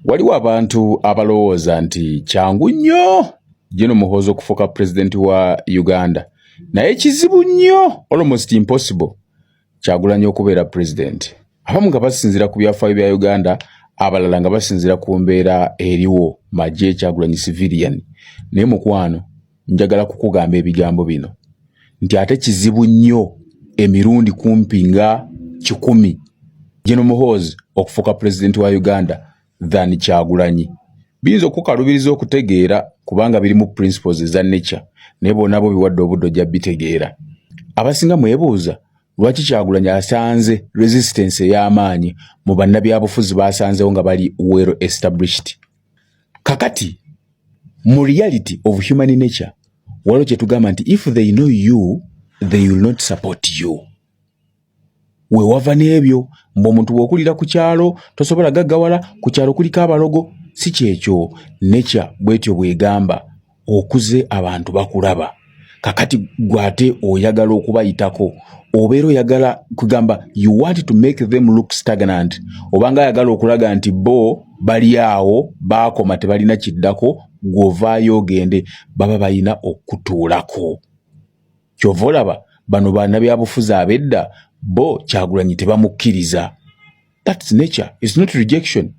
Waliwo abantu abalowooza nti kyangu nnyo General Muhoozi okufuuka pulezidenti wa Uganda, naye kizibu nnyo, almost impossible, Kyagulanyi okubeera pulezidenti. Abamu nga basinziira ku byafaayo bya Uganda, abalala nga basinziira ku mbeera eriwo magye, Kyagulanyi civilian. Naye mukwano, njagala kukugamba ebigambo bino nti ate kizibu nnyo emirundi kumpi nga 100 General Muhoozi okufuuka pulezidenti wa Uganda than Kyagulanyi. Biyinza okukukalubiriza okutegeera kubanga birimu principles eza nature, naye bonna bo biwadde obudde ojja bitegeera. Abasinga mwebuuza lwaki Kyagulanyi asanze resistance ey'amaanyi mu bannabyabufuzi basanzewo nga bali well established. Kakati mu reality of human nature waliwo kyetugamba nti if they know you, they will not support you. Weewava n'ebyo mbu omuntu bw'okulira ku kyalo tosobola gaggawala, ku kyalo kuliko abalogo. Si kyekyo, nature bwetyo bw'egamba. Okuze abantu bakulaba, kakati gwe ate oyagala okubayitako, obeera oyagala kugamba you want to make them look stagnant, obanga ayagala okulaga nti bo bali awo baakoma, tebalina kiddako. Gw'ovaayo ogende, baba balina okutuulako. Kyova olaba bano bannabyabufuzi ab'edda bo Kyagulanyi tebamukkiriza. That's nature, it's not rejection.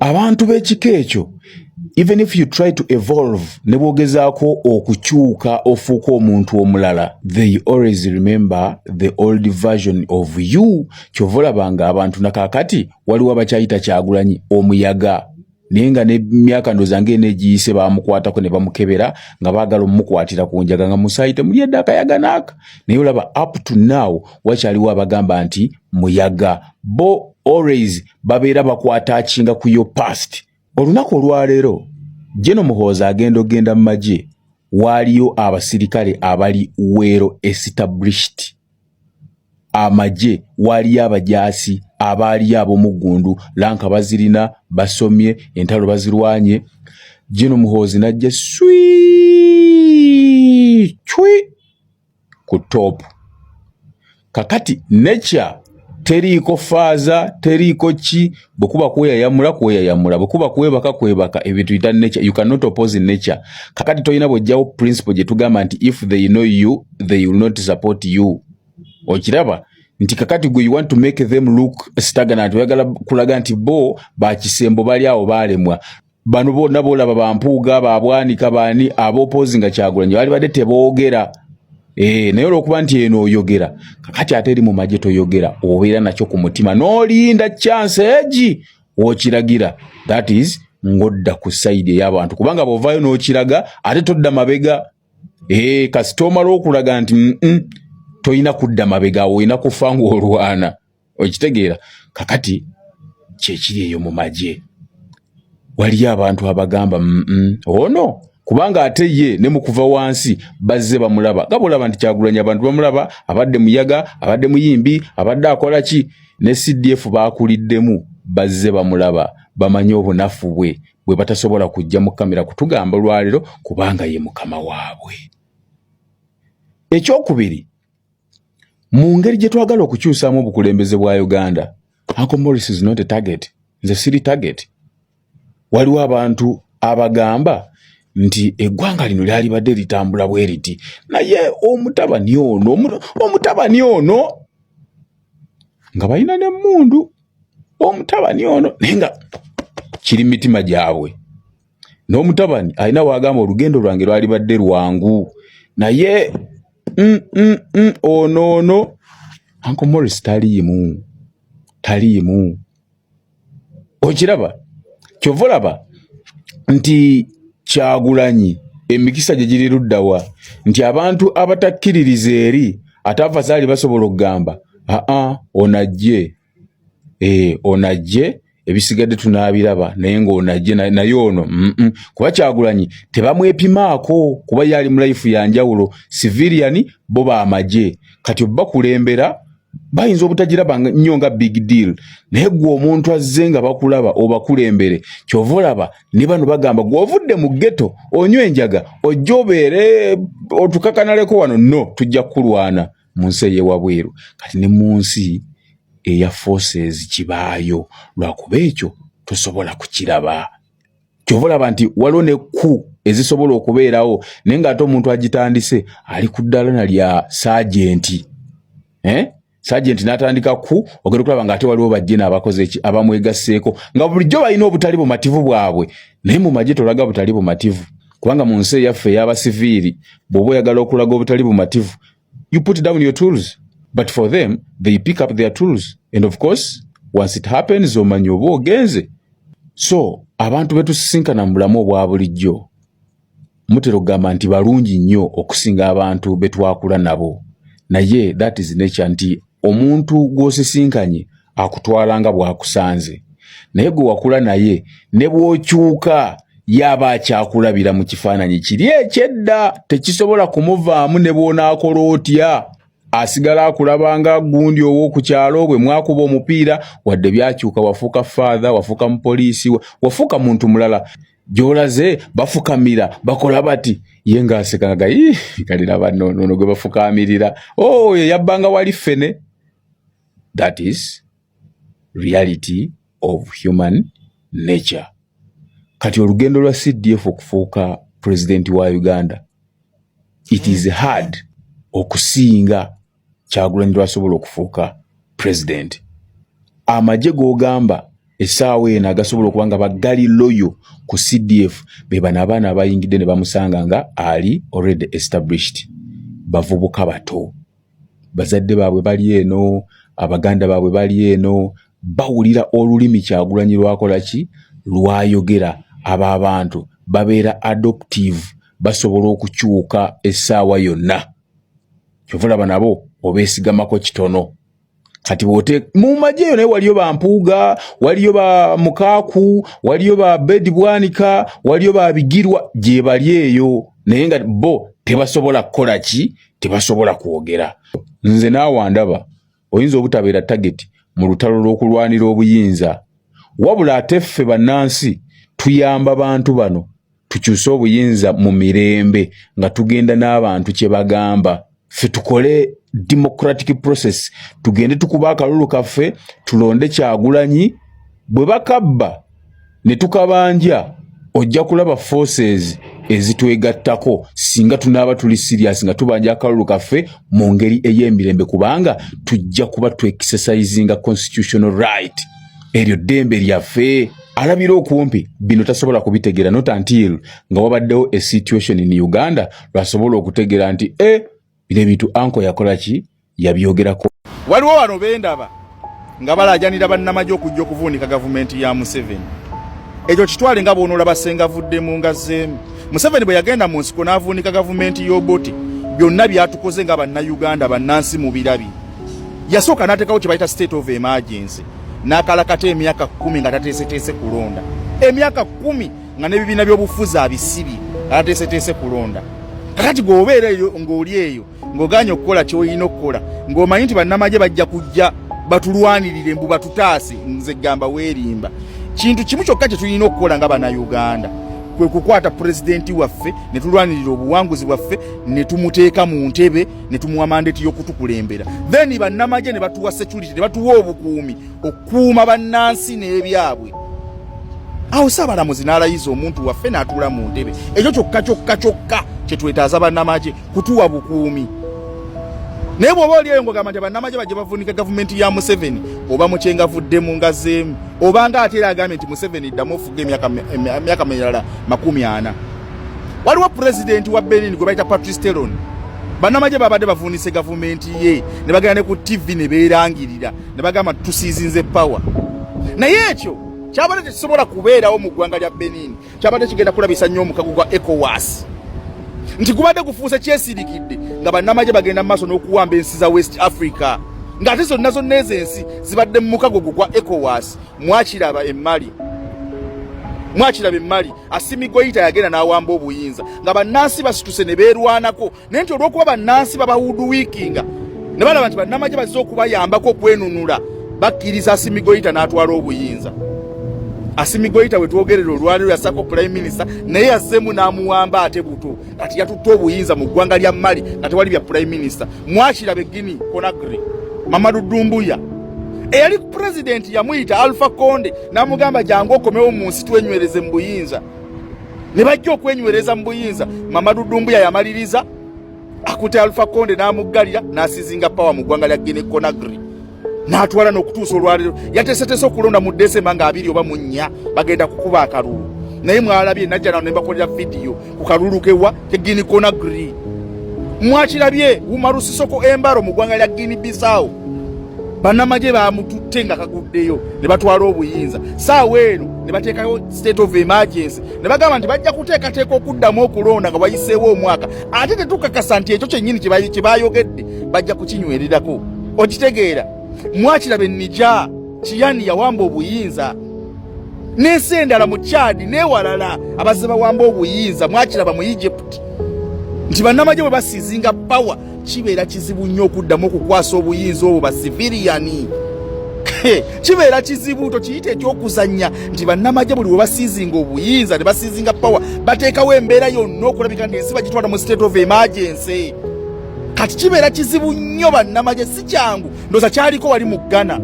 Abantu b'ekika ekyo, even if you try to evolve, ne bw'ogezaako okukyuka ofuuka omuntu omulala, they always remember the old version of you. Kyova olaba nga abantu nakaakati waliwo abakyayita Kyagulanyi omuyaga, naye nga nemyaka ndowooza ng'ena egiyise bamukwatako ne bamukebera nga baagala omumukwatira ku njaga nga musaayi temuli edda akayaga naaka. Naye olaba up to now wakyaliwo abagamba nti muyaga. Bo always babeera bakwatakinga ku your past. Olunaku olwaleero General Muhoozi agenda ogenda mu magye, waaliyo abasirikale abali well established amagye, waaliyo abajaasi abaaliyo ab'omuggundu, rank bazirina, basomye, entalo bazirwanye. General Muhoozi najja swi cwi ku top. Kakati nature teriiko faaza, teriiko ki. Bwe kuba kweyayamula, kweyayamula, bwe kuba kwebaka, kwebaka. Ebintu tuyita nature, you cannot oppose nature. Kakati tolina bw'ojjawo principle gye tugamba nti if they know you, they will not support you. Okiraba nti kakati gwe you want to make them look stagnant, oyagala kulaga nti bo bakisembo bali awo baalemwa. Bano bonna boolaba, bampuuga, babwanika, baani ab'opposinga Kyagulanyi, baali badde teboogera. Naye olwokuba nti eno oyogera, kakati ate eri mu magye toyogera, obeera nakyo ku mutima n'olinda chance egi w'okiragira, that is ng'odda ku side ey'abantu, kubanga bw'ovaayo n'okiraga ate todda mabega. Kasita omala okulaga nti toyina kudda mabega, awo olina kufa ng'olwana. Okitegeera? Kakati kyekiri eyo mu magye waliyo abantu abagamba ono, kubanga ate ye ne mu kuva wansi bazze bamulaba nga bolaba nti Kyagulanyi abantu bamulaba, abadde muyaga, abadde muyimbi, abadde akola ki. Ne CDF bakuliddemu bazze bamulaba, bamanyi obunafu bwe bwe batasobola kujja mu kamera kutugamba olwaleero kubanga ye mukama waabwe. Ekyokubiri, mu ngeri gye twagala okukyusaamu obukulembeze bwa Uganda, Uncle Morris is not a target. Nze siri target. Waliwo abantu abagamba nti eggwanga lino lyalibadde litambula bwe riti, naye omutabani ono, omutabani ono nga balina n'emmundu, omutabani ono, naye nga kiri mitima gyabwe. N'omutabani alina wagamba olugendo lwange lwalibadde lwangu, naye ono ono Uncle Morris taliimu, taliimu. Okiraba? Kyova olaba nti Kyagulanyi emikisa gye giri luddawa nti abantu abatakkiririza eri ate afasaali basobola okugamba aa onajje, onajje, ebisigadde tunaabiraba, naye ng'onajje naye ono Kuba Kyagulanyi tebamwepimaako, kuba ye ali mu life ya njawulo. Civilian bo bamagye, kati obakulembera bayinza obutagiraba nnyo nga big deal, naye gwe omuntu azze nga bakulaba obakulembere. Kyova olaba ne bano bagamba gwe ovudde mu ghetto onywa enjaga, ojja obeere otukakanaleko wano, no tujja kukulwana mu nsi ey'ewabweru. Kati ne mu nsi eya forces kibaayo, lwakuba ekyo Tosobola kukiraba. Kyova olaba nti waliwo ne ku ezisobola okubeerawo, naye ng'ate omuntu agitandise ali ku ddala na lya saajenti, eh? Sajenti n'atandika ku ogenda okulaba ng'ate waliwo bajjena abakoze eki abamwegasseeko, nga bulijjo balina obutali bumativu bwabwe. Naye mu magye tolaga butali bumativu, kubanga mu nsi eyaffe ey'abasiviiri bw'oba oyagala okulaga obutali bumativu, you put down your tools. But for them, they pick up their tools, and of course once it happens, omanya oba ogenze. So abantu betusisinkana mu bulamu obwa bulijjo mutera okugamba nti balungi nnyo okusinga abantu betwakula nabo, naye that is nature, nti omuntu gw'osisinkanye akutwala nga bw'akusanze, naye gwe wakula naye ne bw'okyuka yaaba akyakulabira mu kifaananyi kiri ekyedda, tekisobola kumuvaamu. Ne bw'onaakola otya, asigala akulaba nga gundi ow'oku kyalo bwe mwakuba omupiira, wadde byakyuka, wafuuka father, wafuuka mupoliisi, wafuuka muntu mulala, gy'olaze bafukamira, bakola bati, ye ng'aseka nga kalira nono gwe bafukamirira, oyo yabbanga wali ffene. That is reality of human nature. Kati olugendo lwa CDF okufuuka pulezidenti wa Uganda, it is hard okusinga Kyagulanyi lwasobola okufuuka pulezidenti. Amagye g'ogamba essaawa eno agasobola okuba nga bagali loyal ku CDF be bano abaana abayingidde ne bamusanga nga ali already established. Bavubuka bato, bazadde baabwe bali eno, abaganda baabwe bali eno, bawulira olulimi Kyagulanyi lwakola ki, lwayogera. Abo abantu babeera adoptive, basobola okukyuka essaawa yonna. Kyova olaba nabo obeesigamako kitono. Kati bwote mu magye eyo, naye waliyo ba Mpuuga, waliyo ba Mukaaku, waliyo ba Bedi Bwanika, waliyo ba Bigirwa, gye bali eyo, naye nga bo tebasobola kukola ki, tebasobola kwogera. Nze naawe andaba oyinza obutabeera target mu lutalo lw'okulwanira obuyinza, wabula ate ffe bannansi tuyamba bantu bano tukyuse obuyinza mu mirembe, nga tugenda n'abantu kye bagamba. Ffe tukole democratic process, tugende tukuba akalulu kaffe, tulonde Kyagulanyi. Bwe bakabba ne tukabanja, ojja kulaba forces ezitwegattako singa tunaaba tuli serious nga tubanja akalulu kaffe mu ngeri ey'emirembe, kubanga tujja kuba twexercisinga constitutional right. Eryo ddembe lyaffe. Alabira okumpi bino tasobola kubitegeera, not until nga wabaddewo a situation in Uganda lwasobola okutegeera nti e bino ebintu anko yakola ki, yabyogerako. Waliwo wano bendaba nga balajanira bannamagye okujja okuvuunika gavumenti ya Museveni. Ekyo kitwale nga bw'onoolaba sengavuddemu nga zeemu. Museveni bwe yagenda mu nsiko n'avuunika gavumenti y'Obote, byonna byatukoze nga Bannayuganda, bannansi mu birabi. Yasooka n'ateekawo kye bayita state of emergency, n'akalakata emyaka 10 nga tateeseteese kulonda, emyaka 10 nga n'ebibiina by'obufuzi abisibye nga tateeseteese kulonda. Kakati gweobeera eyo ng'oli eyo ng'ogaanye okukola ky'olina okukola, ng'omanyi nti bannamagye bajja kujja batulwanirire mbu batutaase, nze gamba weerimba. Kintu kimu kyokka kye tulina okukola nga Bannayuganda kwe kukwata pulezidenti waffe ne tulwanirira obuwanguzi bwaffe, ne tumuteeka mu ntebe, ne tumuwa mandate y'okutukulembera, then bannamagye ne batuwa security, ne batuwa obukuumi okukuuma bannansi n'ebyabwe. Awo Saabalamuzi n'alayiza omuntu waffe n'atuula mu ntebe. Ekyo kyokka kyokka kyokka kyetwetaaza, bannamagye kutuwa bukuumi. Naye bw'oba oli eyo ng'ogamba nti bannamagye bajje bavuunika gavumenti ya Museveni, oba mukyengavuddemu nga zeemu, oba nga ate era agambye nti Museveni ddamu ofuga emyaka mirala 40. Waliwo pulezidenti wa Benin gwe bayita Patrice Talon. Bannamagye babadde bavuunise gavumenti ye, ne bagenda ne ku TV ne beerangirira ne bagamba tusiizinze power. Naye ekyo kyabadde tekisobola kubeerawo mu ggwanga lya Benin. Kyabadde kigenda kulabisa nnyo omukago gwa ECOWAS nti gubadde gufuuse kyesirikidde, nga bannamagye bagenda mu maaso n'okuwamba ensi za West Africa, ng'ate zonna zonna ezo ensi zibadde mu mukago gwo gwa ECOWAS. Mwakiraba e Mali, mwakiraba e Mali, Assimi Goita yagenda n'awamba obuyinza nga bannansi basituse ne beerwanako, naye nti olw'okuba bannansi babahoodwinkinga ne balaba nti bannamagye bazze okubayambako okwenunula, bakkiriza Assimi Goita n'atwala obuyinza. Assimi Goita we twogerera olwaleero yasako prime minister, naye yazzeemu n'amuwamba ate buto. Kati yatutte obuyinza mu ggwanga lya Mali nga tewali bya prime minister. Mwakiraba e Guinea Conakry, Mamadu Dumbuya. Eyali pulezidenti yamuyita Alpha Conde n'amugamba, "Jangu okomewo mu nsi twenywereze mu buyinza." Ne bajja okwenywereza mu buyinza. Mamadu Dumbuya yamaliriza akutte Alpha Conde n'amuggalira, n'aseizinga power mu ggwanga lya Guinea Conakry, n'atwala n'okutuusa olwaleero. Yateeseteese okulonda mu Desemba nga 24 bagenda kukuba akalulu, naye mwalabye najja nano ne mbakolera vidiyo ku kalulu kewa ke Guinea Conakry. Mwakirabye Umaru Sissoco Embalo mu ggwanga lya Guinea Bissau, bannamagye bamututte nga kaguddeyo ne batwala obuyinza. Saawa eno ne bateekayo state of emergency ne bagamba nti bajja kuteekateeka okuddamu okulonda nga wayiseewo omwaka, ate tetukakasa nti ekyo kyennyini kye bayogedde bajja kukinywererako. Okitegeera? Mwakiraba enija Tchiani yawamba obuyinza, n'ensi endala mu Chad n'ewalala abazze bawamba obuyinza. Mwakiraba mu Egypt nti bannamagye bwe baseizinga power, kibeera kizibu nnyo okuddamu okukwasa obuyinza obwo basiviliani. Kibeera kizibu, tokiyita ekyokuzannya nti bannamagye buli we baseizinga obuyinza ne baseizinga power, bateekawo embeera yonna okulabika nti ensi bagitwala mu state of emergency. Kati kibeera kizibu nnyo bannamagye, si kyangu. Ndooza kyaliko wali mu Ghana,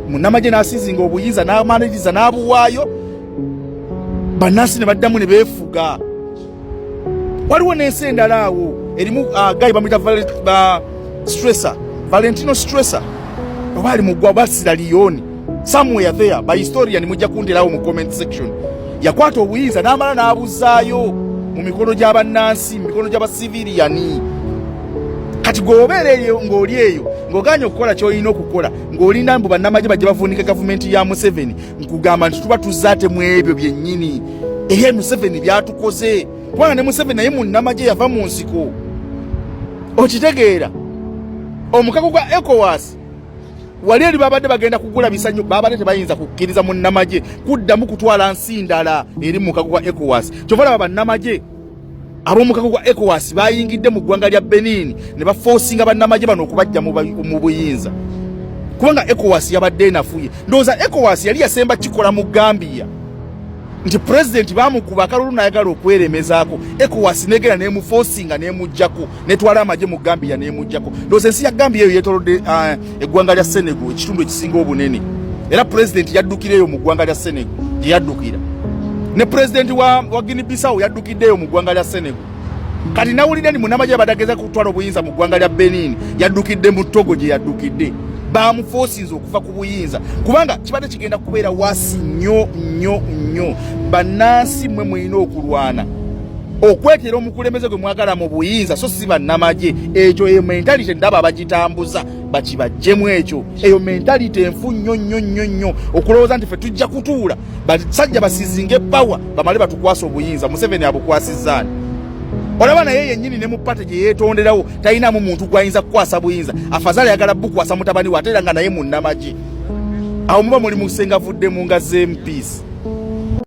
munnamagye n'aseizinga obuyinza n'amaliriza n'abuwaayo, bannansi ne baddamu ne beefuga. Waliwo n'ensi endala awo erimu guy bamwita Strasser, Valentino Strasser, oba ali mugwa oba Sierra Leone, somewhere there. Ba historian mujja kunterawo mu comment section. Yakwata obuyinza n'amala n'abuzaayo mu mikono gy'abannansi, mu mikono gy'abasiviriyani. Kati gweobeera eyo ng'oli eyo ng'oganye okukola ky'olina okukola, ng'olinda mbu bannamagye bajje bavuunika gavumenti ya Museveni, nkugamba nti tuba tuzzaate mu ebyo byennyini era Museveni byatukoze, kubanga ne Museveni naye munnamagye, yava mu nsiko. Okitegeera? Omukago gwa ECOWAS wali eri babadde bagenda kugulabisa nnyo, babadde tebayinza kukkiriza munnamagye kuddamu kutwala nsi ndala eri mu mukago gwa ECOWAS. Kyova laba bannamagye ab'omukago gwa ECOWAS bayingidde mu ggwanga lya Benin ne baforcinga bannamagye bano okubajja mu buyinza, kubanga ECOWAS yabadde enafuye. Ndowooza ECOWAS yali yasemba kikola mu Gambia nti pulezidenti bamukuba akalulu nayagala okweremezaako, ECOWAS negenda nemuforcinga nemugjako, netwala amagye mu Gambia nemugjako. Ndowooza ensi ya Gambia eyo yetolodde eggwanga lya Senegal ekitundu ekisinga obunene, era pulezidenti yaddukira eyo mu ggwanga lya Senegal gye yaddukira. Ne pulezidenti wa Guinea Bissau yaddukiddeeyo mu ggwanga lya Senegal. Kati nawulidde ni munnamagye abadageza kutwala obuyinza mu ggwanga lya Benin yaddukidde mu Togo gye yaddukidde, bamuforcinze okuva ku buyinza, kubanga kibadde kigenda kubeera wasi nnyo nnyo nnyo. Bannansi mmwe mulina okulwana okwetera omukulembeze gwe mwagala mu buyinza, so si bannamagye. Ekyo eyo mentality ndaba abagitambuza bakibajjemu ekyo. Eyo mentality enfu nnyo nnyo nnyo nnyo, okulowooza nti ffe tujja kutuula basajja baseizinge power bamale batukwasa obuyinza. Museveni abukwasizzaani? Olaba naye yennyini ne mu party gye yeetonderawo talinamu muntu gw'ayinza kukwasa buyinza. Afazali ayagala bukwasa mutabani we, ate era nga naye munnamagye. Awo muba muli musengavudde mu nga z'empiisi.